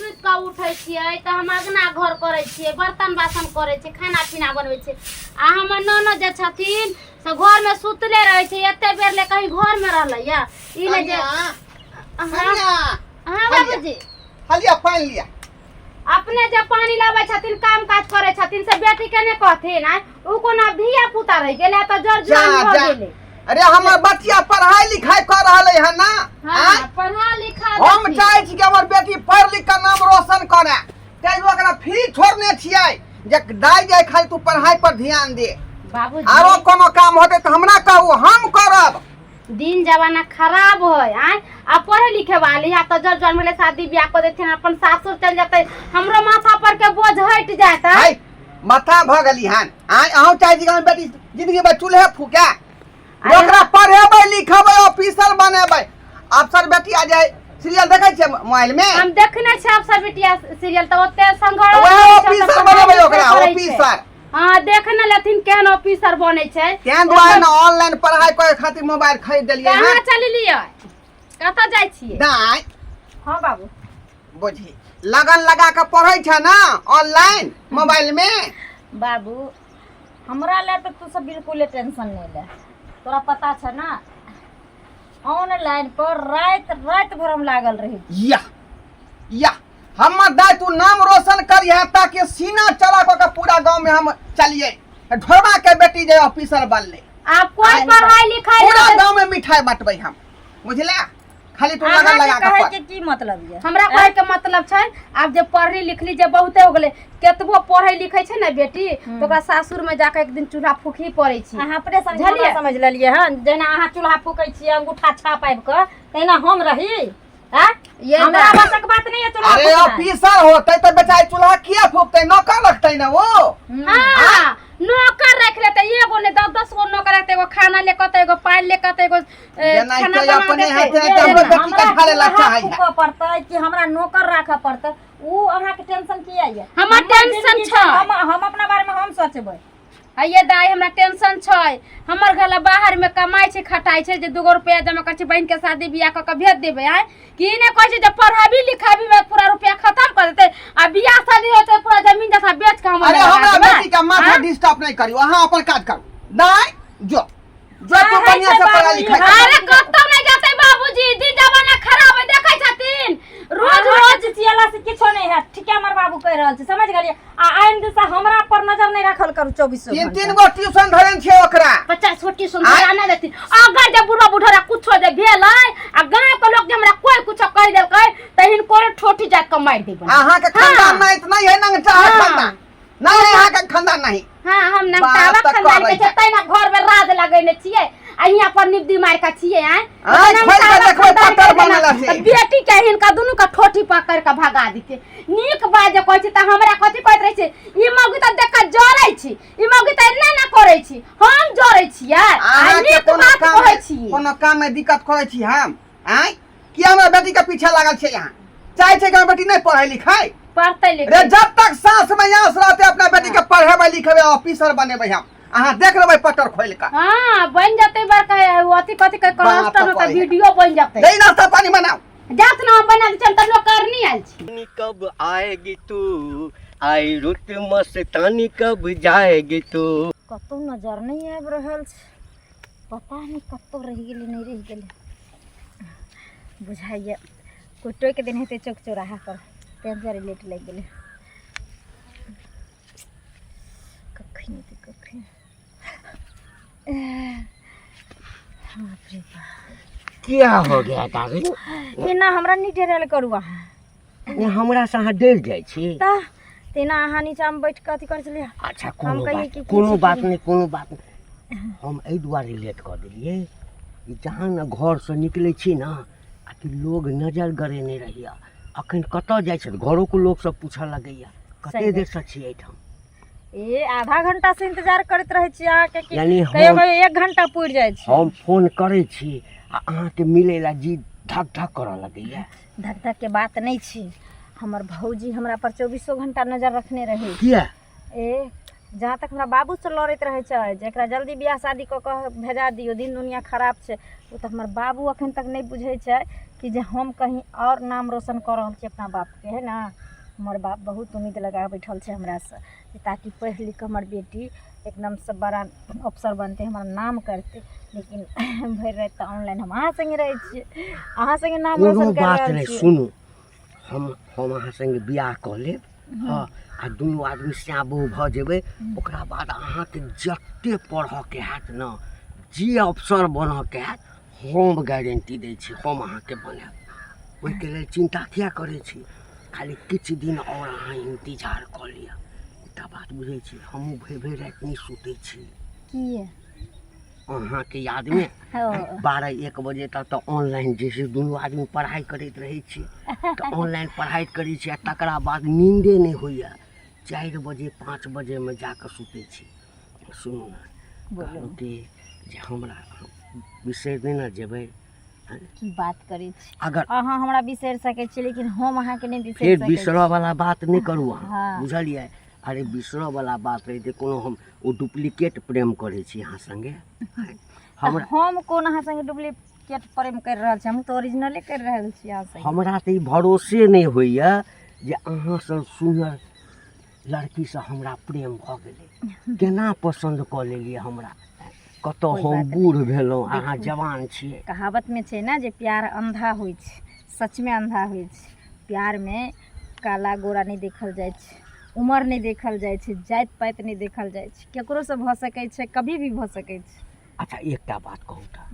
सुति कऽ उठै छियै तऽ हम अङ्गना घर करै छियै, बर्तन बासन करै छियै, खाना पीना बनबै छियै। आ हमर ननद जे छथिन से घरमे सुतले रहै छै। एते बेर ले कहीं घरमे रहलै या ई नहि जे कनिया, हाँ। कनिया, हाँ बाबूजी। हलिया पानि लिया। अपने जे पानि लाबै छथिन, काम काज करै छथिन, से बेटी के नहि कहथिन? आँय, उ कोना धिया पुता रहि गेलै तऽ जर जा जुआन भऽ जा गेलै। अरे हमर बच्चिया पढ़ाई लिखाई कर रहल है ना? हाँ, आँय? पढ़ा लिखा हम देथिन। चाहे छी कि हमर बेटी पढ़ लिख के नाम रोशन करे, ताहि ओकरा फ्री छोड़ने छियै जे दाइ जाय, खाली तू पढ़ाई पर ध्यान दे। बाबूजी, आरो कोनो काम होतै तऽ हमरा कहू, हम करब। दिन जमाना खराब है। आँय, आ पढ़े लिखे वाली आ तऽ जर जन्म ले शादी ब्याह कर देथिन, अपन सासुर चल जेतै, हमरो माथा पर के बोझ हटि जायत। आँय? हाय, माथा भऽ गेली हन। आँय, अहूँ चाहै छी कि हमर बेटी जिंदगी में चूल्हे फूके? ओकरा पढ़ेबै लिखेबै, ऑफिसर बनेबै। अफसर बेटी आ जाय सीरियल देखै छियै मोबाइल में? हम देखने छियै अफसर बिटिया सीरियल, तऽ ओते संघर्ष वएह करै छै, ऑफिसर तऽ बनेबै पढ़ाइ ओकरा करै छै। ऑफिसर। हाँ, देख ने लेथिन केहन ऑफिसर बनै छै। तें दुआरे ने ऑनलाइन पढ़ाई करे खातिर मोबाइल खरीद देलियै। कहाँ हन। चललियै? कतऽ जाइ छियै? दाइ। हाँ बाबू। बुझी, लगन लगा के पढ़ै छै ना ऑनलाइन मोबाइल में। बाबू, हमरा ले तऽ तू सब बिल्कुले टेंशन नहि ले। तोरा पता छ ना, ऑनलाइन पर राति राति भर हम लागल रही। या या, हमर दाय, तू नाम रोशन करिहे ताकि सीना चला कऽ के पूरा गांव में हम चलिए, ढोरबा के बेटी जे ऑफिसर बनले। आब कोई पढ़ाई लिखाई पूरा गांव में मिठाई बंटबै हम, बुझले? खाली तू लगन अहाँके लगा के कहै पढ़। के की मतलब ये? हमरा कहै के मतलब छै, आब जे पढ़ली लिखली जे बहुते हो गेलै, केतबो पढ़ै लिखै छै ने बेटी, तऽ ओकरा सासुर में जाके एक दिन चूल्हा फूकही पड़ै छै। अहाँ अपने संग बुझलियै? हमरा समझ लेलियै हन, जहिना अहाँ चूल्हा फूकै छियै अंगूठा छाप आबि कऽ, तहिना हम रही? आँय? ये हमरा दाइ। बसक बात नहीं है चूल्हा अरे फूकनाइ। ऑफिसर होते तो बेचारी चूल्हा किया फूकते? नौकर रखते ना वो। हाँ, नौकर रख लेते, एगो ने दस दस गो नौकर रखते, एगो खाना ले कहते, एगो पानि ले कहते, एगो जेना खाना कि बना अपने देतै। हाथे ये तऽ हमरो बेटी हमरा के झाड़े ला चूल्हा चाहै है। फूकऽ पड़तै कि हमरा नौकर राखऽ पड़तै, उ अहाँके टेंशन किया ये? हमर टेंशन जिंदगी छै। हम अपना बारे में हम सोचबै। हइये दाइ, हमरा टेंशन छै। हमर घर बाहर में कमाइ छै खटाइ छै, जे दूगो रुपया जमा करै छै, बहिन के शादी बियाह कऽ के भेज देबै। आँय, कि ई नहि कहै छै जे पढ़ाबी लिखाबी में पूरा रुपया खत्म कर देतै आ बियाह शादी होतै पूरा जमीन जथा बेच के हम अरे लगा हमरा देबै। बेटी के माथा आँय? डिस्टर्ब नहीं करियो, अहाँ अपन काज करू। नहीं जो जो तू चाहै बढ़िया छै से पढ़ा बाबू, लिखा ई अरे कतौ नहि जेतै बाबूजी, दिन जमाना खराब है, देखै छथिन रोज रोज रोज चिचियाला से किछो नहीं हैत। ठीके हमर बाबू कहि रहल छै, समझ गेलियै? आ आइन दिशा हमरा पर नजर नहीं राखल करू चौबीसो तीन घंटा। तीन गो ट्यूशन धरन छै ओकरा। 50 गो ट्यूशन आँय? धरा नहि देथिन। अगर जे बुढ़वा बुढ़रा कुछो जे भेलै आ गाँव के लोग जे हमरा कोई कुछो कहि देलकै तऽ हिनको ठोठी जात के मारि देबै। अहाँ के खानदान नहीं नहीं है नंगटा है। हाँ। खानदान नहीं है अहाँ के खानदान नहीं। हाँ, हम बात नमतावा तऽ खानदान के करै छै, तै ना घर में राज लगेने छियै आ हियां पर निब्दी मार के छियै। आँय, आँय, नमतावा खोलि कऽ देखबै, खानदान पत्थर के बनल ना, छै। बेटी के हिनका दुनू के ठोठी पकड़ के भगा दिते। नीक बात जे कहै छी तऽ हमरा कथी कहैत रहै छै, ई मौगी तऽ देख के जरै छी, ई मौगी तऽ एना ना करै छी। हम जरै छियै आ अहाँ के नीक कोनो बात काम कहै छी? कोनो काम में दिक्कत करै छी हम? आँय, कि हमरा बेटी के पीछे लागल छै यहाँ? चाहे छै कि हमर बेटी नहीं पढ़े लिखाई? पढ़तै रे लिखतै। जब तक सांस में आंस रहते, अपना बेटी के पढ़ेबै लिखेबै, ऑफिसर बनेबै हम। अहाँ देख लेबै पटर खोलि कऽ। हाँ, बन जतै बड़का अथी कथी के बाप कलस्टर रे। में वीडियो बन जतै। दही नाश्ता पानी बनाओ। जात ना हम बना दै छियै, हम तऽ नौकरनी आयल छी। कब आएगी तू, आई रुत मस्तानी कब जाएगी तू? कतौ नजर नहि आबि रहल छै, पता नहि कतौ रहि गेलै, नहि रहि गेलै। बुझाइए कोइ टोकि देने हेतै चौक चौराहा पर, ताहि दुआरे लेट लागि गेलै। कखन एतै, कखन? बाप रे बाप। क्या हो गया डार्लिंग? एना हमरा नहि डरायल करू अहाँ। ने हमरा से अहाँ डरि जाइ छी? तऽ तेना अहाँ नीचाँमे बैठ कऽ अथी करै छलियै। अच्छा, कोनो कहियै बात कि की कोनो छै, बात की नहि, कोनो बात नहि। हम एहि दुआरे लेट कऽ देलियै कि जहाँ ने घरसँ निकलै छी ने आ कि लोग नजर गड़ेने रहैया, अखन कतऽ जाइ छै, घरोके लोक सब पूछऽ लगैया कते सही देरसँ छी एहिठाम। ए आधा घंटा से इंतजार करैत रहै छी अहाँके कि यानी कहियो कहियो एक घंटा पुरि जाइ छै। हम फोन करै छी आ अहाँके मिलै लए जी धक धक करऽ लगैया। धक धक के बात नहि छी, हमर भौजी हमरा पर चौबीसो घंटा नजर रखने रहै। किया? ए जहाँ तक हमरा बाबूसँ लड़ैत रहै छै जे एकरा जल्दी बियाह शादी कऽ कऽ भेजा दियौ, दिन दुनिया खराब छै। ओ तऽ हमर बाबू अखन तक नहि बुझै छै कि जे हम कहीं आओर नाम रोशन कऽ रहल छी अपना बापके, है ने? हमर बाप बहुत उम्मीद लगा कऽ बैठल छै हमरासँ, ताकि पढ़ि लिखि कऽ हमर बेटी एकदमसँ बड़ा अफसर बनतै, हमर नाम करतै। लेकिन भरि राति तऽ ऑनलाइन हम अहाँ सङ्गे रहै छियै, अहाँ सङ्गे नाम कोनो रोशन करि बात रहल नहि छियै। सुनू, हम अहाँ सङ्गे बियाह कऽ लेब। हँ, आ दुनू आदमी सैं बहु भऽ जेबै। ओकरा बाद अहाँके जते पढ़ऽके हैत ने, जे अफसर बनऽके हैत, हम गारंटी दै छी, हम अहाँके बनायब। ओहिके लेल चिन्ता किया करै छी? खाली किछु दिन आओर अहाँ इन्तजार कऽ लिअ। एकटा बात बुझै छी, हमहूँ भरि भरि राति नहि सुतै छी। किए? अहाँके यादमे। 12-1 बजे तक तऽ ऑनलाइन जे छै दुनू आदमी पढ़ाइ करैत रहै छी, तऽ ऑनलाइन पढ़ाइ करै छी आ तकरा बाद नीन्दे नहि होइए। 4 बजे 5 बजेमे जाकऽ सुतै छी। सुनू ने, कहलहुँ कि जे हमरा बिसरि नहि ने जेबै। की बात करै छी? अगर अहाँ हमरा बिसरि सकै छी, लेकिन हम अहाँके नहि बिसरि फेर सकै बिसरऽ छी। वाला बात नहि करू अहाँ। हँ। बुझलियै? अरे, बिसरऽ वाला बात रहितै कोनो, हम ओ डुप्लीकेट प्रेम करै छी अहाँ सङ्गे तऽ हमरा? हम कोन अहाँ संगे डुप्लीकेट प्रेम करि रहल छी? हम तऽ ओरिजिनले करि रहल छी अहाँ संगे। हमरा तऽ ई भरोसे नहि होइए जे अहाँसँ सुन्दर लड़कीसँ हमरा प्रेम भऽ गेलै। केना पसन्द कऽ लेलियै हमरा? कतऽ कोइ हम बात नहि। बूढ़ भेलहुँ, अहाँ देखू, जवान छियै। कहावतमे छै ने जे प्यार अन्धा होइ छै। सचमे अन्धा होइ छै। प्यारमे काला गोरा नहि देखल जाइ छै, उमर नहि देखल जाइ छै, जाति पाति नहि देखल जाइ छै। केकरोसँ भऽ सकै छै, कभी भी भऽ सकै छै। अच्छा, एकटा बात कहू तऽ,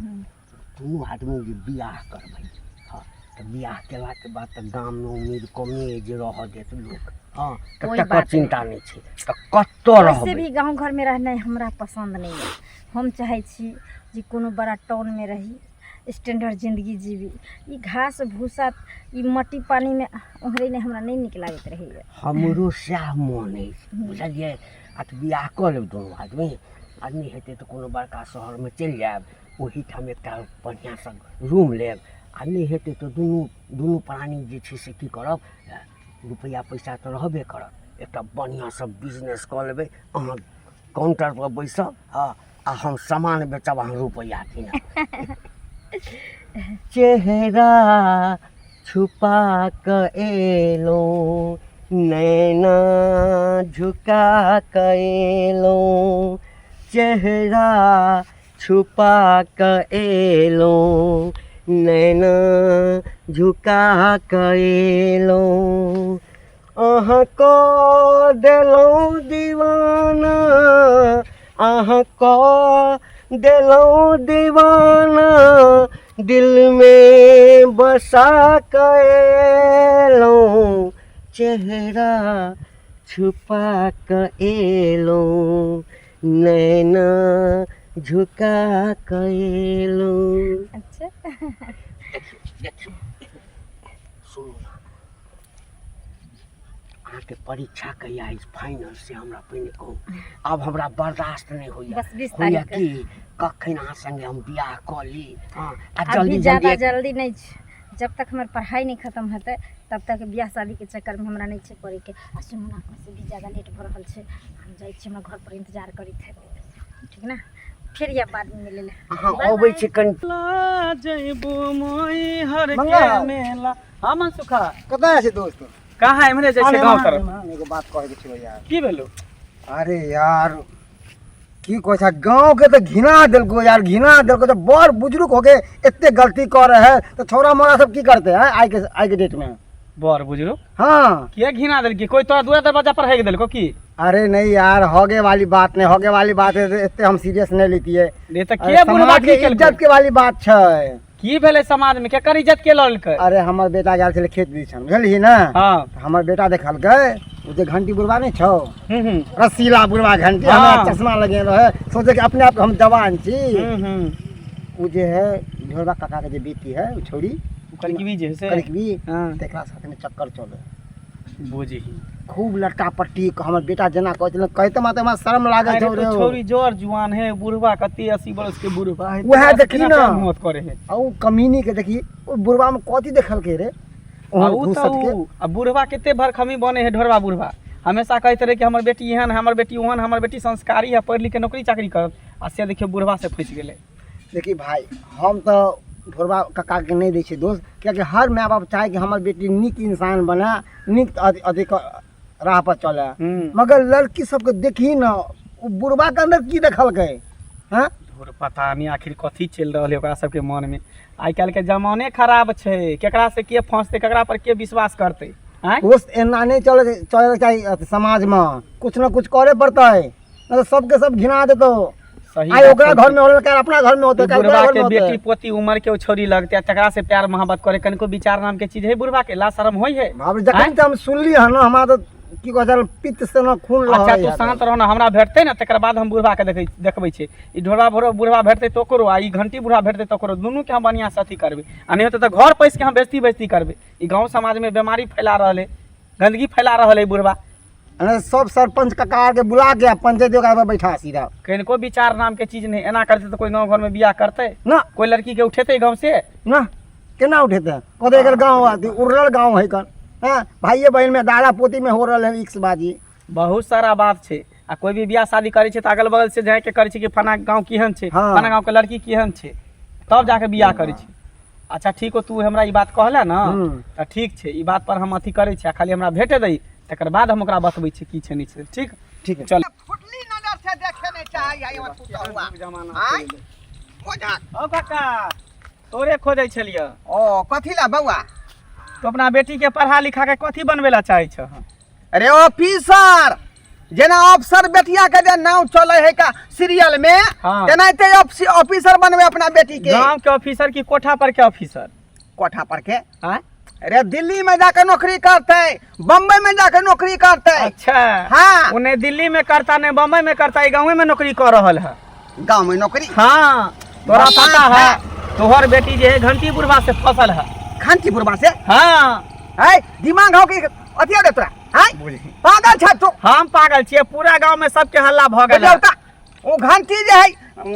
दुनू आदमी जे बियाह करबै, हँ, तऽ बियाह केलाके बाद तऽ गाममे उम्मीद कमे अइ जे रहऽ देत लोक। हँ, तऽ कोइ तकर बात नहि। चिन्ता नहि छै, तऽ कतऽ वैसे रहबै? भी गाँव घरमे रहनाइ हमरा पसन्द नहि यऽ। हम चाहै छी जे कोनो बड़ा टाउनमे रही, स्टैंडर्ड जिन्दगी जीबी। ई घास भूसा, ई मट्टी पानिमे ओंघरेनाइ हमरा नहि नीक लागैत रहैए। हमरो सएह मोन अछि, बुझलियै? आ तऽ बियाह कऽ लेब दुनू आदमी आ नहि हेतै तऽ कोनो बड़का शहरमे चलि जायब, ओहीठाम एकटा बढ़िआँसँ रूम लेब। आ नहि हेतै तऽ दुनू दुनू प्राणी जे छै से की करब, रुपैआ पैसा तऽ रहबे करत, एकटा बढ़िआँसँ बिजनेस कऽ लेबै। अहाँ काउण्टरपर बैसब, हँ, आ हम सामान बेचब, अहाँ रुपैआ कीनब। चेहरा छुपा कऽ एलहुँ, नैना झुका कऽ एलहुँ। चेहरा छुपा कऽ एलहुँ, नैना झुका कऽ एलहुँ। अहाँ कऽ देलहुँ दीवाना, अहाँ कऽ देलहुँ दीवाना, दिलमे बसा कऽ एलहुँ। चेहरा छुपा कऽ एलहुँ, नैना झुका कऽ एलहुँ। अच्छा। देखियौ, देखियौ, सुनू ने, अहाँके परीक्षा कहिया अछि फाइनल, से हमरा पहिने कहू। आब हमरा बर्दाश्त नहि होइए। बस 20 होइए तारीखके। कि कखन अहाँ सङ्गे हम बियाह कऽ ली। हँ, आ अभी जल्दी ज्यादा जल्दी जल्दी नहि छै। जब तक हमर पढ़ाइ नहि खतम हेतै, तब तक बियाह शादीके चक्करमे हमरा नहि छै पड़ैके। आ सुनू ने, वैसे भी ज्यादा लेट भऽ रहल छै, हम जाइ छी, हमरा घरपर इन्तजार करैत हेतै। ठीक ने? फेर या बादमे मिलै लए। अहाँ बाय अबै बाय। छी कनि। जैबो मोई हर के मंगल। मेला। हाँ मनसुखा। कतऽ छै दोस्त? कहाँ, एम्हरे जाइ छै अरे गाँव एम्हर, तरफ। एम्हर, एगो बात कहै के छौ यार। की भेलो? अरे यार, की कहै छै, गाँव के तऽ घिना देलको यार, घिना देलको। तऽ बड़ बुजुर्ग हो के एते गलती कर रहे है तऽ छौड़ा मोड़ा सब की करते हैं आइ के डेट में? बड़ बुजुर्ग? हाँ। किया घिना देलकी? कोई तोरा दुआ दरवाजा पर हेक देलको की? अरे नहीं यार, होगे वाली बात नहीं, होगे वाली बात है, एते हम सीरियस नहीं लेती है। रे तऽ अरे के बुढ़बा समाज की के केलकै? इज्जत के वाली बात छै। की भेलै समाज में? केकर इज्जत के ललकै? अरे, हमर बेटा गेल छलै खेत दिसन, बुझलिही ने? हाँ। तऽ हमर बेटा देखलकै, ओ जे घंटी बुढ़बा नहि छौ, हम्म हम्म रसीला बुढ़बा घंटी। हमरा चश्मा लगेने रहे, सोचे कि अपने आप के हम जवान छी। हम्म हम्म ओ जे है ढोरबा काका के जे बेटी है, ओ छौड़ी। कलकबी जे है से। कलकबी। तकरा साथ में चक्कर चले। बुझही। खूब लट्टा पट्टी। हमर बेटा जेना कहै छलै, कहते माते हमरा शर्म लागै अरे छौ तो रे। छौरी जर जुआन है, बुढ़वा कते 80 बरस के बुढ़वा है। उएह तोरा से देखी केना ना। प्रेम मोहब्बत करे है? आ ओ कमीनी के देखी, ओ बुढ़वा में कथी देखलकै रे? आ ओहन उ घूस तऽ के। उ आ बुढ़वा कते भरखमी बने है। ढोरबा बुढ़वा हमेशा कहैत रहे कि हमर बेटी एहन है, हमर बेटी ओहन, हमर बेटी संस्कारी है, पढ़ि लिख के नौकरी चाकरी करत। आ से देखियौ, बुढ़वा से फंसि गेलै। देखी भाई, हम तऽ ढोरबा काकाके नहि दै छियै दोष, किएकि हर माय बाप चाहै कि हमर बेटी नीक इंसान बनै, नीक अथी अथी राह पर चलै। मगर लड़की सबके देखही ने, ओ बुढ़बाके अन्दर की देखलकै? हँ, धुर, पता नहि आखिर कथी चलि रहल है ओकरा सबके मनमे। आइ काल्हिके जमाने खराब छै, केकरा से के फँसतै, केकरा पर के विश्वास करतै? आँय, दोस्त, एना नहि चलै चलैके चाही। अथी समाजमे कुछ ने कुछ करे पड़तै, नहि तऽ सबके सब घिना देतौ। सही आइ बात ओकरा छै। घर में होलै, काल्हि अपना घर में होतै, ई काल्हि बुढ़बा ओकरा घर के में बेटी होतै। पोती उमर के ओ छोरी लगतै आ तकरा से प्यार मोहब्बत करे, कनिको विचार नाम के चीज है बुढ़बा के? ला शरम होइ है? बाप रे, जखन तऽ हम सुनली हन, हमरा तऽ की कहै छै, पित्त से न खून अच्छा, लहरै तू है। शांत रहो ना, हमरा भेटतै ने तकर बाद हम बुढ़बा के देखै देखबै छै। ई ढोरा भोरा बुढ़बा भेटतै तऽ ओकरो आ ई घंटी बुढ़ा भेटतै तऽ ओकरो, दुनूके हम बढ़िआँ से अथी करबै आ नहि होतै तऽ घर पैस के हम बेइज्जती बेइज्जती करबै। ई गाँव समाजमे बीमारी फैला रहल है, गंदगी फैला रहल है बुढ़बा। अरे, सब सरपंच कका के बुला के आ पंचायत ओकरा पर बैठा सीधा। कनिको विचार नाम के चीज नहि। एना करतै तऽ कोइ गाँव घरमे बियाह करतै? ना। कोइ लड़कीके उठेतै गाँव से? ना, केना उठेतै? कहतै एकर गाँव अथी उड़ल गाँव है कर। हाँ, भाइये बहिन में, दादा पोती में हो रहल है इक्स बाजी। बहुत सारा बात छै। आ कोइ भी बियाह शादी करै छै तऽ अगल बगल से जाके करै छै कि फना गाँव केहन छै, फना गाँवके लड़की केहन छै, तब जाके बियाह करै छै। अच्छा ठीक हो, तू हमरा ई बात कहले ने तऽ ठीक छै, ई बात पर हम अथी करै छी आ खाली हमरा भेटे दही, तकर बाद हम ओकरा बतबै छी की छै नहि छै। ठीक? ठीक है। चल। फुटली नजर से देखे नहीं चाहे आई हमर पुतहुआ। आँय ओझा। ओ काका, तोरे खोजै छलियै। ओ, कथी ला बौआ? तू अपना बेटीके पढ़ा लिखा के कथी बनबै लए चाहै छह? अरे ऑफिसर, जेना अफसर बेटिया के जे नाम चले है का सीरियल में, तेनाहिते ऑफिसर बनवे अपना बेटी के। गांव के ऑफिसर की कोठा पर के ऑफिसर? कोठा पर के। आँय? अरे, दिल्ली में जाकर नौकरी करते, बम्बई में जाकर नौकरी करते। अच्छा। हाँ। उन्हें दिल्ली में करता नहीं, बम्बई में करता, ई गाँवे में नौकरी कर रहल है। गाँव में नौकरी? हाँ, तोरा बाप पता है, तोहर बेटी जे है घंटी बुढ़वा से फसल है। घंटी बुढ़वा से? हाँ। है दिमाग हो कि अथी हो तोरा? हैं, पागल छ तू? हम पागल छियै? पूरा गांव में सबके हल्ला भऽ गेल है। बुझलौ ओ घंटी जे है,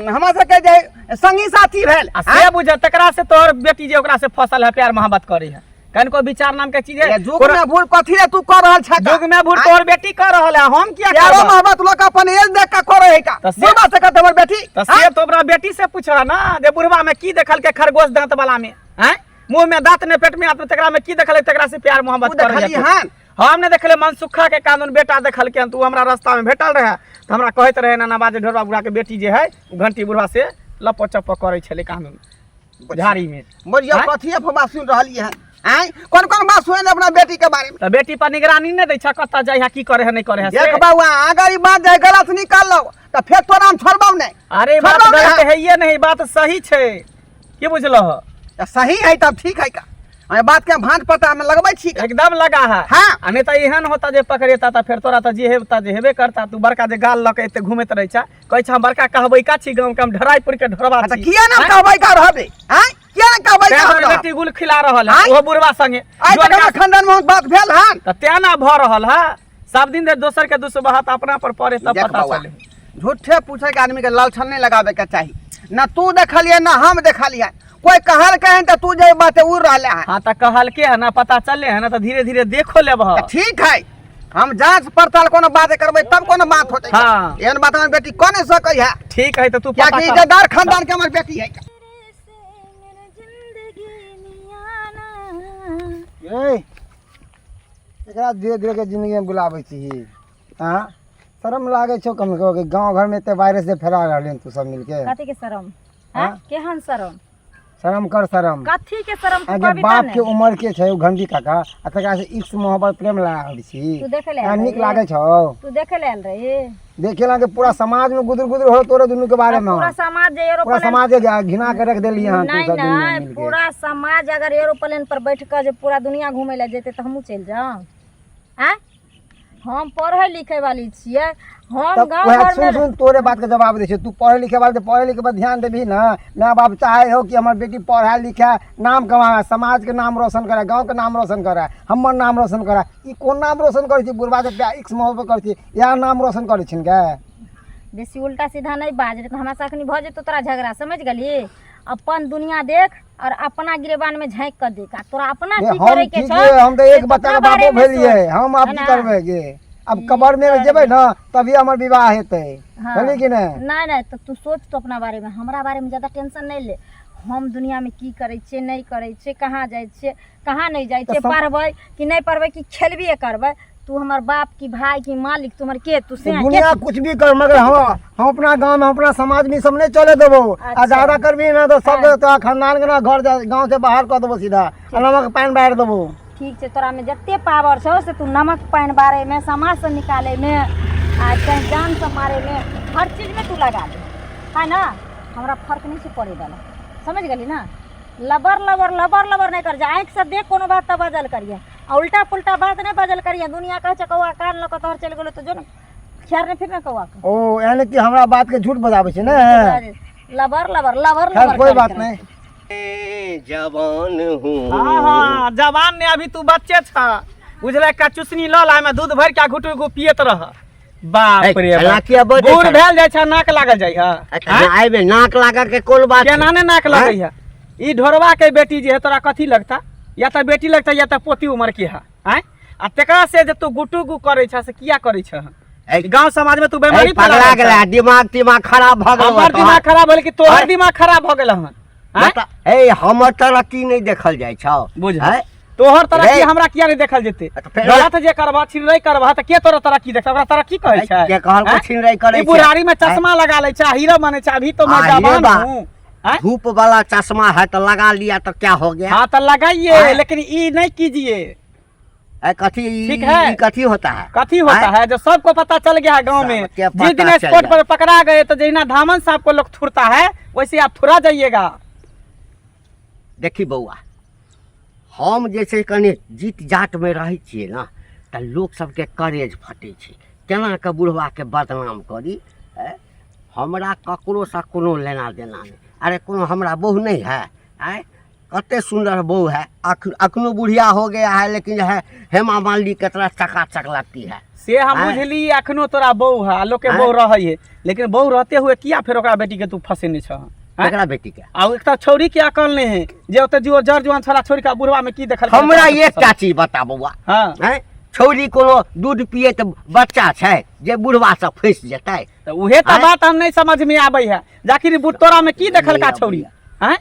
हमरा सबके जे है संगी साथी भेल। आ से बुझ, तकरा से तोहर बेटी जे ओकरा से फसल है, प्यार मोहब्बत करे है, कनिको विचार नाम के चीज है? युग में भूल कथी रे तू कर रहल छ? युग में भूल तोहर बेटी कर रहल है, हम किया प्यारो करब? मोहब्बत लोग अपन एज देख के करे है का? तऽ से- बुढ़बा से कहते हमर बेटी? तऽ से तो ओकरा बेटी से पूछह ना जे बुढ़वा में की देखल के, खरगोश दांत वाला में, हैं, मुंह में दांत ने, पेट में हाथ, तकरा में की देखल, तकरा से प्यार मोहब्बत तू कर देखली हन? हम नहीं देखले, मनसुखा के कानून बेटा देखल के। तू हमरा रास्ता में भेटल रहे तऽ हमरा कहैत रहे नाना बाजे ढोरबा बुढ़ा के बेटी जे है ओ घंटी बुढ़वा से लपो चप्पो करै छलै कानून झाड़ी में। बोलियो। आँय? कथी अफवाह सुन रहली हन? आँय, कोन कोन बात सुन अपना बेटी के बारे में? तऽ बेटी पर निगरानी नहि दै छ, कतऽ जाइ है, की करे है, नहि करे है से? देख बउआ, अगर ई बात जे गलत निकललो तऽ फेर तोरा हम छोड़बौ नहि। अरे, बात छोड़बौ गलत नहि। है ये नहीं, बात सही छै, की बुझलह? तऽ सही है तब ठीक है का, हम बात के भांज पता में लगबै छी का? एकदम लगा है। हाँ। आ नहीं तऽ एहन होता जे पकड़ेता तऽ फेर तोरा तऽ जे हेबता जे हेबे करता। तू बड़का जे गाल लऽ के एते घूमैत रहै छ, कहै छ हम बड़का कहबै का छी गाँव के, हम ढराईपुर के ढोरबा हाँ, तऽ छी। किया ना कहबै का रहबे? आँय, किया ना कहबै तें का तोहर रहब? बेटी गुल खिला रहल है आँय? ओहो बुढ़वा संगे। आइ तक जुअनका हमर खानदान में बात भेल हन? तऽ तें ना भऽ रहल है। सब दिन जे दोसर के दुसबहत अपना पर पड़े तब देख पता बउआ, चले। झूठे पूछे के आदमी के लालछन नहीं लगावे के चाही ना। तू देखलिए ना हम देखलिए, कोई कहल के तऽ तू जे बात उड़ रहले है। हाँ, तऽ कहलके है ना, पता चलले है ना, तऽ धीरे धीरे देखो लेबह। तऽ ठीक है, हम जांच पड़ताल कोनो बात करबै तब कोनो बात होतै। एहन बात हमर बेटी कऽ नहीं सकै है। ठीक है, तऽ तू पता कियाकि कर। इज्जतदार खानदान के हमर बेटी है। ए, एकरा धीरे धीरे के जिंदगी में बुलाबै छी। हाँ, शरम लागै छौ कम के? गाँव घरमे एते वायरस जे फैला रहलै हन तू सब मिलके। कथी के शरम? हाँ? हाँ? केहन शरम? शरम कर, शरम। कथी के शरम तू अहाँके कहबी बाप तब के ने। उमर के छै ओ घंटी काका आ तकरा से इश्क मोहब्बत प्रेम लगा छी। तू देखे ले अहाँ आयल नीक रही? लागै छौ? तू देखे ले आयल रही? देखे ला के पूरा समाज में गुदुर गुदुर हो तोरे दुनू के बारे में। पूरा समाज जे पूरा एरोप्लेन समाज के घिना के रख देली हन तू नहीं सब दुनू नहीं मिलके। पूरा समाज अगर एरोप्लेन पर बैठ कऽ जे पूरा दुनिया घूमै लए जेतै तऽ हमहूँ चलि जाउ? आँय, हम पढ़ै लिखै वाली छियै हम। तब गाँव वएह घर सुन में सुन, तोरे बात के जवाब दै छियौ। तू पढ़े लिखे वाली तऽ पढ़े लिखे पर ध्यान देबही ने। माय बाप चाहे हो कि हमर बेटी पढ़े लिखे, नाम कमावे, समाज के नाम रोशन करे, गाँव के नाम रोशन करे, हमर नाम रोशन करे। ई कोन नाम रोशन करै छी? बुढ़बा के प्यार इश्क मोहब्बत करै छी, इएह नाम रोशन करै छिन गे? बेसी उल्टा सीधा नहि बाज रे, तऽ हमरा से अखनी भऽ जेतौ तोरा झगड़ा, समझ गेलही? अपन दुनिया देख और अपना गिरेबान में झाँकि कऽ देख आ तोरा अपना ये की हम करे के ठीक छौ है, हम तऽ से एक तू बच्चा के अपना बापो बारे में भेलियै। सोच, हम आब है की ना? करबै गे? अब कबर में जेबै ने तभी हमर विवाह हेतै। हाँ। बुझली कि नहि? नहीं नहीं, तो तू सोच तो अपना बारे में, हमरा बारे में ज्यादा टेंशन नहीं ले। हम दुनियामे की करै छियै नहि करै छियै कहाँ जाइ छियै कहाँ नहि जाइ तऽ छियै सम- पढ़बै कि नहि पढ़बै कि खेलबे करबै तू हमर बाप की भाई की मालिक तू हमर के तू से दुनिया कुछ भी कर मगर हम अपना गांव में अपना समाज में ई सब नहीं चले देबो आ अच्छा। ज्यादा करबी ना तो सब तोरा खानदान के ना घर गांव से बाहर कर देबो सीधा आ नमक पानि बाहर देबो ठीक छै तोरामे जते पावर छौ से तू नमक पानि बारैमे समाजसँ निकालैमे आ चाहे जानसँ मारैमे हर चीजमे तू लगा दे है ना हमरा फर्क नहि छै पड़ैवला समझ गेली ना लबर लबर लबर लबर नहि कर जा आँखिसँ देख कोनो बात तऽ बाजल करिहे आ उल्टा पुल्टा बात नहि बाजल करिहे दुनिया कहै छै कौआ कान लऽ कऽ तोहर चलि गेलो तऽ जो ने खेर नहि फिर ने कौआके ओ यानी कि हमरा बात के झूठ बताबै छै ने लबर लबर लबर खैर लबर कोई करैत बात रहै नहीं ए, जवान हूँ हाँ हाँ जवान ने अभी तू बच्चे छ बुझले का चुसनी ल ला में दूध भर के घुटू घु पियत रह बाप रे एना बाप। किया बजै बूढ़ छह? भेल जाइ छ नाक लागल जाइ है अच्छा, एहिमे नाक लागऽ के कोन बात छै? केना ने नाक लगै है ई ढोरवा के बेटी जे है तोरा कथी लगता या तऽ बेटी लगता या तऽ पोती उमर के है आँय आ तेकरा से जे तू गुटू गु करै छ से किया करै छ ए, गांव समाज में तू बेमारी ए, पगला फैलाबै गेला छह। दिमाग तिमाग खराब भऽ गेल हमर दिमाग खराब भेल कि तोहर आँय? दिमाग खराब भऽ गेल हन आँय? ए हमर तरक्की नहि देखल जाइ छौ बुझ आँय? तोहर तरक्की रे। हमरा किया नहीं देखल जेतै तऽ फेर- गलत जे करबा छिनरै करबा तऽ के तोरा तरक्की देखतै ओकरा तरक्की कहै छै के कहलको आँय? छिनरै करै ई छै? बुढ़ारी में चश्मा लगा लै छै हीरो बनै छै अभी तो मैं आ, हीरो जवान बा। हूँ आँय? धूप वाला चश्मा है तो लगा लिया तो क्या हो गया हाँ तो लगाइए आँय? लेकिन ई नहीं कीजिए ए, कथी ठीक है। ई कथी होता है कथी होता आँय? है जो सबको पता चल गया है गांव में सबके पता जिस दिन चल स्पॉट गया। पर पकड़ा गए तो जहिना धामन साहब को लोग थुरता है वैसे आप थुरा जाइएगा देखी बौआ हम जे छै कनि जीत जातमे रहै छियै ने तऽ लोक सबके करेज फटै छै केना कऽ बुढ़बाके बदनाम करी आँय? हमरा ककरोसँ कोनो लेना देना नहि अरे कोनो हमरा बहु नहि है आँय कते सुंदर बहू है अखनो बुढ़िया हो गया है लेकिन जो है हेमा मालिनी के तरह चकाचक लगती है से हम आँय? बुझली अखनो तोरा बहू है आ लोग के आँय? बहू रहै है लेकिन बहू रहते हुए किया फेर ओकरा बेटी के तू फंसेने छह आँय? एकरा बेटी के आ एक तऽ छौड़ी के अकल नहीं है जे ओते जो जर जुआन छोरा छोड़ के बुढ़वा में की देखल हमरा एकटा चीज बता बौआ हाँ आँय? छौड़ी कोनो दूध पिए तऽ बच्चा छै जे बुढ़वा से फंसि जेतै तऽ उहे तऽ आँय? बात हम नहीं समझ में आबै है जाखिर तोरा में की देखलका नहि छौड़ी अबैया। आँय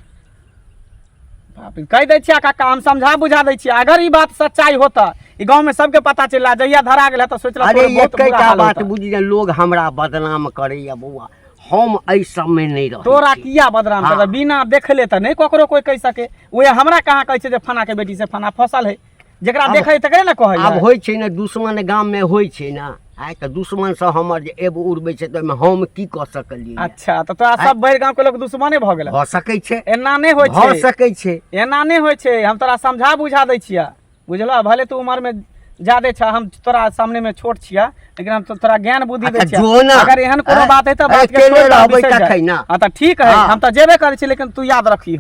बाप रे, कहि दै छियै काका हम समझा बुझा दै छियै अगर ई बात सच्चाई होता ई गाँव में सबके पता चलला जहिया धरा गेल तऽ सोचला अरे तोरे बहुत बुरा एकेटा हाल बात होता। बुझि जे लोग हमरा बदनाम करैया बौआ हम एहि सबमे नहि रहै तोरा छी। किया बदनाम हाँ। करता बिना देखले तऽ नहि ककरो कोई कहि सके उहे हमरा कहाँ कहै छै जे फना के बेटी से फना फसल है जेकरा आब- देखै तकरे ने कहै आब है। होइ छै ने दुश्मन गाममे होइ छै ने आइ तऽ दुश्मन सब हमर जे एब उड़बै छै तऽ ओहिमे हम की कऽ सकलियै अच्छा तऽ तोरा सब भरि गाँव के लोग दुश्मने भऽ गेल भऽ सकै छै एना नहि होइ भऽ छै सकै छै एना नहि होइ छै हम तोरा समझा बुझा दै छियै बुझलह भले तू उमर में ज्यादे छ हम तोरा सामने में छोट छियै लेकिन हम तोरा ज्ञान बुद्धि दै अच्छा, छियै जो ना। अगर एहन कोनो ए, बात है तऽ ए, बात के केने छोड़ि दह, रहबै बिसरि जा। तखन ना। हाँ तऽ ठीक है हाँ। हम तऽ जेबे करै छी लेकिन तू याद रखी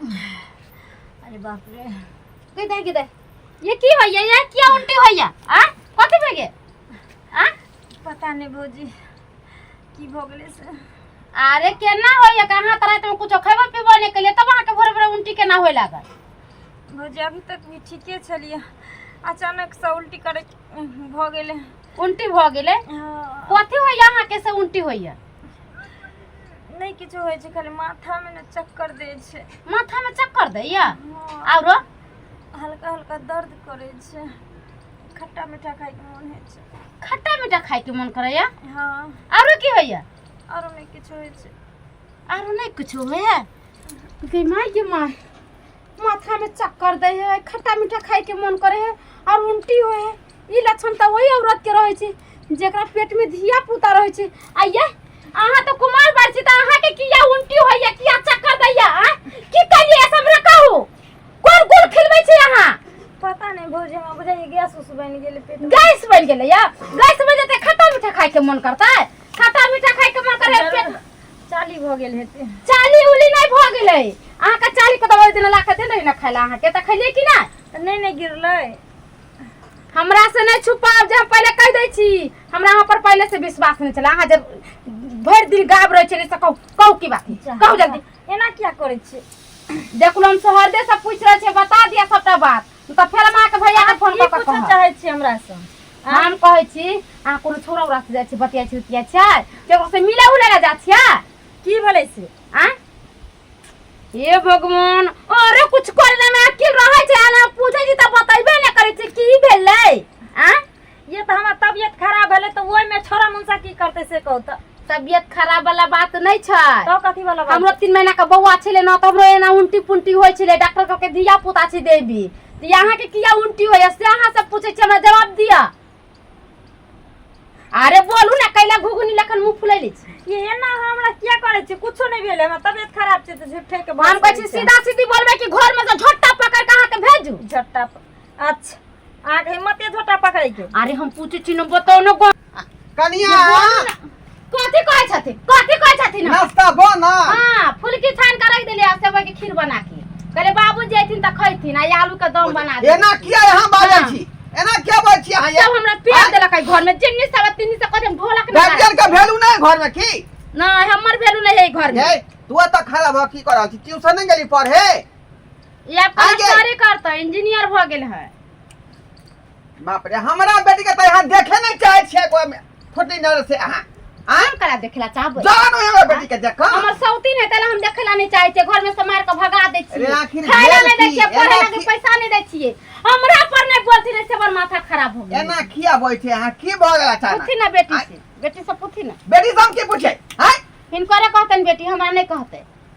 अरे बाप रे कहि दे कहि दे ये की होइया ये किया उल्टी होइया आ कथी भए गेल आ पता नहीं भौजी की भऽ गेलै से अरे केना होइया कहाँ तरह तुम कुछो खैबो पीबो नहीं केलिए तब अहाँके भोरे भोरे उल्टी केना होए लागल भौजी अभी तक भी ठीके छलियै अचानक से उल्टी करे भऽ गेलै उल्टी भऽ गेलै हँ, कथी होइया अहाँके से उल्टी होइया नहि किछो होइ छै खाली माथामे ने चक्कर दै छै माथा में चक्कर दैया हँ, आरो हल्का हल्का दर्द करै छै खट्टा मीठा खाइके मोन होइ छै खट्टा मीठा खाइके मन करैया हँ आरो की होइया आरो नहि किछो होइ छै आरो नहि कुछो होइया गे माय गे माय माथा में चक्कर दै है खट्टा मीठा खाइके मन करे है और उल्टी होए है ई लक्षण तऽ वही औरत के रहै छै जेकरा पेट में धिया पुता रहै छै आ ये अहाँ तऽ कुमार बार छी तऽ अहाँ के किया उल्टी होइया किया चक्कर दैया आ की करिए से हमरा कहू कोन गुड़ खिलबै छी अहाँ पता नहि भौजी हमरा बुझाइए गैस उस बनि गेलै पेट गैस बनि गेलै या गैस बनि जेतै खट्टा मीठा खाइके मन करतै खट्टा मीठा खाइके मन करे पेट चाली भऽ गेल हेतै चाली उली नहि भऽ गेलै अहाँके चाली के दवाइ देने ला के देने ने खाइ ला अहाँके तऽ खैलियै कि नहि तऽ नहि नहि गिरलै हमरा से नहि छुपाब जे हम पहिले कहि दै छी हमरा अहाँ पर पहिले से विश्वास नहि छलै अहाँ जे भरि दिन गायब रहै छलियै से कहू कहू की बात है? कहू जल्दी एना किया करै छियै देखलहुँ हम सोहरदे से पूछि रहल छियै बता दिअ सबटा बात तऽ फेर हम अहाँके भैया के फोन की कऽ कऽ पूछऽ कहब। चाहै छी हमरा से? हम कहै छी अहाँ कोनो छोरा उरा से जाइ छी, बतियाइ छी उतियाइ छियै, केकरो से मिले उले लए जाइ छियै? की भेलै से? आँ हे भगवान, अरे कुछ करे में अकिल रहै छै, आना पूछै छी तऽ बतैबे नहि करै छै की भेलै। आँ ये तऽ हमर तबियत खराब भेलै तऽ ओहिमे छोरा मुनसा की करतै से कहू तऽ। तबियत खराब वाला बात नहि छै। तऽ कथी वाला बात? हमरो 3 महीना के बौआ छलै ने, तऽ हमरो एना उल्टी पुल्टी होइ छलै, डॉक्टर कहलकै धिया पुता छै देवी, तऽ अहाँके किया उल्टी होइया से अहाँ सब पूछै छी, हमरा जवाब दिअ। अरे बोलू ने, कैला घुघुनी लखन मुँह फुलैले छी? ये एना अहाँ हमरा किया करै छी? कुछो नहि भेलै, हमर तबियत खराब छै तऽ झूठे के हम कहै छी सीधा सीधी बोलबै कि घर में से झोटा पकड़ के अहाँके भेजू? झोटा अच्छा, अहाँके हिम्मत ये झोटा पकड़ै के? अरे हम पूछै छी ने, बताउ ने गो। कनिया। कथी कहै छथिन, कथी कहै छथिन? नाश्ता बना। हाँ, फुलकी छान के रख देलियै, सेवई के खीर बना के। कहले बाबूजी अयथिन तऽ खैथिन, आ आलू के दम बना देलियै। एना किया यहाँ बाजै हाँ। छी? एना किया बाजै छी अहाँ? सब हमरा पेट देलक है घर में, जिन्नी सब तिन्नी से कहै ढोलक नहि। गार्जियन के वैल्यू नहीं घर में की? नहीं, हमर वैल्यू नहीं है घर में। ये तू एतऽ खड़ा भऽ की कर रहल छी? ट्यूशन नहीं गेली पढ़े? ये आब आगे। कलेक्टरे करतै, इंजीनियर भऽ गेल है। बाप रे, हमरा बेटी के तऽ यहाँ देखे नहीं चाहे छियै कोइ छोटी नजर से अहाँ। आँय? हम करा देखेला चाहबै? जानो हमरा बेटी के देख। हमर सौतीन है तैला हम देखेला नहीं चाहे छियै, घर में से मार के भगा दै अरे छियै। आखिर खाय ला भेल नहीं दै की? छियै, पढ़े एना ला के की- पैसा नहीं दै छियै। हमरा पर नहीं बोलथिन से हमर माथा खराब हो गेल। एना किया बैठे अहाँ? की भऽ गेल अचानक? पूछी ना बेटी आँय? से, बेटी से पूछी ना। बेटी से हम की पूछे? आँय? हिनकरे कहतन बेटी, हमरा नहीं कहते।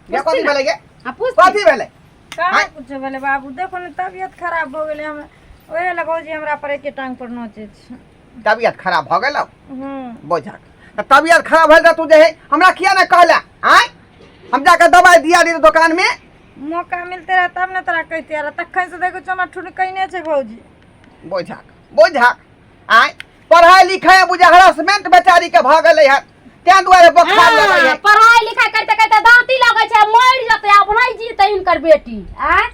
ये कथी भेलै गे? हाँ, पूछ। कथी भेलै? कहाँ कुछो भेलै बाबू, देखो ने तबियत खराब भऽ गेलै हमरा, ओहे लए भौजी हमरा पर एके टांग पर नोचै छै। तबियत खराब भऽ गेलौ? हूँ। बोझक तऽ तबियत खराब भेल तऽ तू जे है हमरा किया नहि कहला? आँय, हम जाके दवाइ दिया दी दोकान में। मौका मिलते रहे तब ने तोरा कहिते रहे, तखन से देखै छियौ हमरा ठुनकैने छै भौजी। बोझक बोझक, आँय, पढ़ाइ लिखाइ बुझा हरासमेंट बेचारी के भऽ गेलै हन, तें दुआरे बोखार लगै है। हाँ, पढ़ाई लिखाई करते करते दांती लगै छै, मरि जेतै, आब नहीं जीतै हिनकर बेटी। आँय?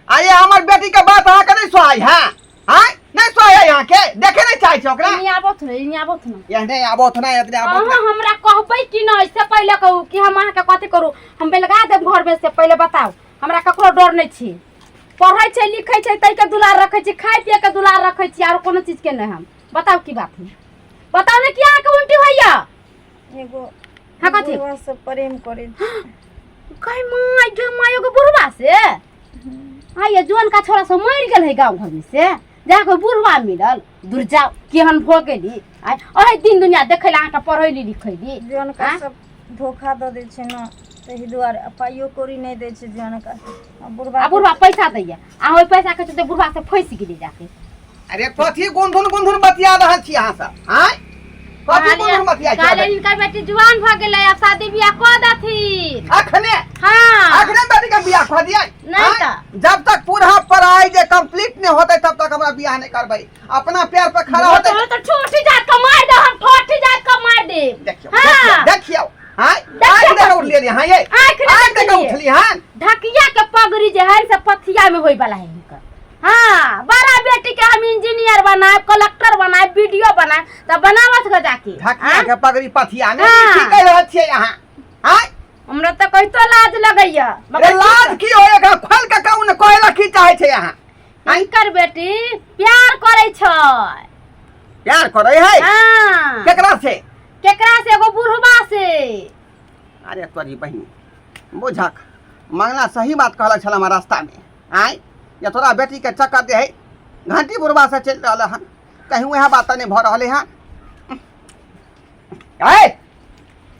आये हमर बेटी के बात अहाँके नहि सोहाइ है? आँय, नहि सोहाइ है अहाँके? देखे नहि चाहै छै ओकरा? एनी आबथु ने, एनी आबथु ने। एहने आबथु ने, एतने आबथु ने। अहाँ हमरा कहबै कि नहि से पहिले कहू कि हम अहाँके कथी करू, हम बेलगा देब घर में से पहिले बताउ। हमरा ककरो डर नहि छी, पढ़ै छै लिखै छै ताहिके दुलार रखै छी, खाय पिए के दुलार रखै छी, आरो कोनो चीजके नहि। हम बताउ की बात है, बताउ ने कि अहाँके उल्टी होइया? एगो हाँ, कथी? बुढ़वा से प्रेम करै छी। कै माय गे माय, एगो बुढ़वा से? आइए जोन का छोरा सब मरि गेल है गाँव घर में से जा कोई बुढ़वा मिलल, दूर जाओ, केहन भऽ गेली। आइ अहे दिन दुनिया देखै लए अहाँके पढ़ैली लिखैली जनका आँय? सब धोखा दऽ दै छै ने ताहि दुआरे, आ पाइयो कौड़ी नहि दै छै जनका, आ बुढ़वा आ बुढ़वा पैसा दैया, आ ओहि पैसा के चलते बुढ़वा से फँसि गेली जाके। अरे कथी गुनधुन गुनधुन बतिया रहल छी अहाँ सब? आँय, कथी गुनधुन बतिया छी? कहलियै हिनकर बेटी जुआन भऽ गेलै, आब शादी बियाह कऽ देथिन। अखने? हाँ। अखने बेटी के बियाह कऽ दियै? नहि आँय? तऽ। जब तक पूरा पढ़ाई जे कंप्लीट नहीं होते तब तक हमरा बियाह नहीं करबै। अपना पैर पर खड़ा होते। तो ठोठी जात के मार दे, हम ठोठी जात के मार दे। देखियौ हाँ। देखियौ, आँय, देखियौ। आँखि देख उठलियै हाँ ये? आँखि नहि आँखि देख देखलियै। उठली हन। ढकिया के पगड़ी जे है से पथिया में होय वाला है हिनकर। हाँ, बड़ा बेटी के हम इंजीनियर बनाए, कलेक्टर बनाए, बीडीओ बनाए, तब बनावत ग जाके। ढकिया के पगड़ी पथिया में। हाँ। की कहि रहल छियै अहाँ? आँय? हमरा तऽ कहितो लाज लगैया। अरे लाज की होय? एकरा खोल के कहू ने, कहै ला की चाहै छै अहाँ? हिनकर बेटी प्यार करै छै। प्यार करै है? हाँ। केकरा से? केकरा से? एगो बुढ़वा से। अरे तोरी बहिन, बुझक मंगला सही बात कहलक छल हमरा रास्ता में। आँय, या तोरा बेटी के चक्कर जे है घंटी बुढ़वा से चलि रहल हन, कहीं वएह बात तऽ नहि भऽ रहलै हन। आँय,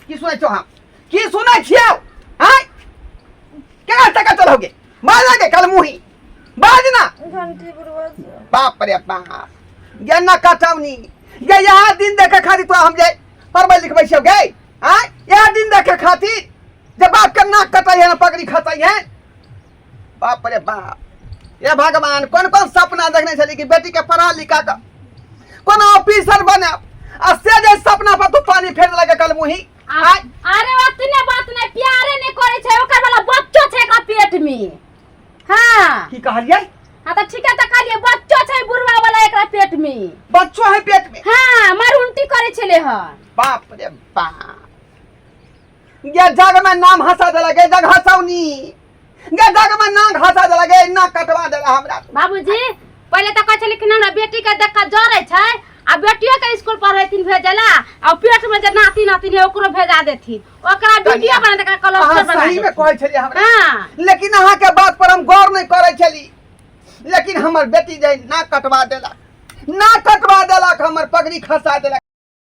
की सुनै छौ? हम की सुनै छियौ? आँय, केना चक्कर चलहोगे? बाज गे कल मुही, बाज ना। घंटी बुढ़वा से। बाप रे बाप, गे न कटौनी गे, यहाँ दिन देखे खातिर तो हम जे पढ़बै लिखबै छियौ गे। आँय, यहाँ दिन देखे खातिर जे बाप के नाक कटै है ना पगड़ी खसै है। बाप रे बाप, हे भगवान, कोन कोन सपना देखने छली कि बेटी के पढ़ा लिखा कऽ कोनो ऑफिसर बनायब, आ से जे सपना पर तू पानी फेर लगे कल मुही। आँय? अरे ओतने बात नहीं, प्यारे नहीं करे छै, ओकर वाला बच्चो छै एकरा पेट में। हाँ। की कहलियै? हाँ तऽ ठीक है, तऽ कहलियै बच्चो छै बुढ़वा वाला एकरा पेट में। बच्चो है पेट में? हाँ, मार उल्टी करे छले हन। बाप रे बाप, ये जग में नाम हंसा देलक, ये जग हंसौनी गे जग में नाक हंसा देला गे, नाक कटवा देला हमरा। बाबूजी पहिले तऽ कहै छलै कि हमरा बेटी के देख कऽ जरै छै, आ बेटियो के स्कूल पढ़ेथिन भेजला, आ पेट में जे नाती नातिन है ओकरो भेजा देथिन, ओकरा वीडियो बना देकर अहाँ कलस्टर बना सही में देथिन। कहै छलियै हमरा। हाँ। लेकिन अहाँ के बात पर हम गौर नहीं करै छली, लेकिन हमर बेटी जे नाक कटवा देलक, नाक कटवा देलक, हमर पगड़ी खसा देलक।